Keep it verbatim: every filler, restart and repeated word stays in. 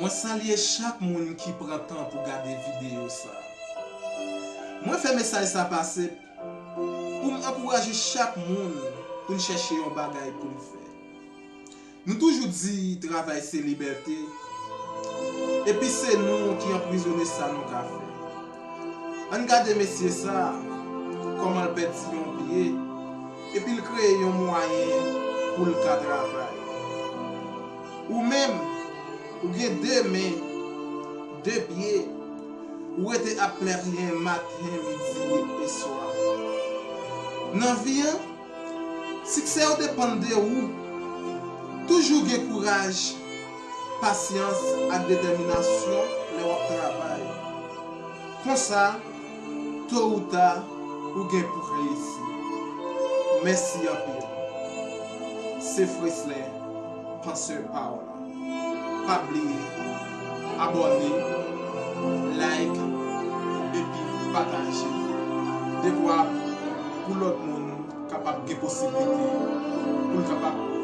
Mwen salye chak moun ki pran tan pou gade videyo sa. Mwen fè mesaj sa pase pou m ankouraje chak moun pou n chèche yon bagay pou n fè. Nou toujou di travay se libète, epi se nou ki anprizone sa nou ka fè. Ann gade mesye sa, kòman l pèdi yon pye, epi l kreye yon mwayen pou l ka travay. Ou menm, ou gen de men, de pye, ou rete ap plenyen maten, midi e swa. Nan vi an, siksè yo depann de ou. Toujou gen kouraj, pasyans ak detèminasyon lè w ap travay. Konsa, to ou ta, ou gen pou reyisi. Mèsi anpil. Se Fresley, pansè pawòl la. Pa bliye abòne, like, epi pataje. Dekwa pou lòt moun kapab gen posiblite pou l kapab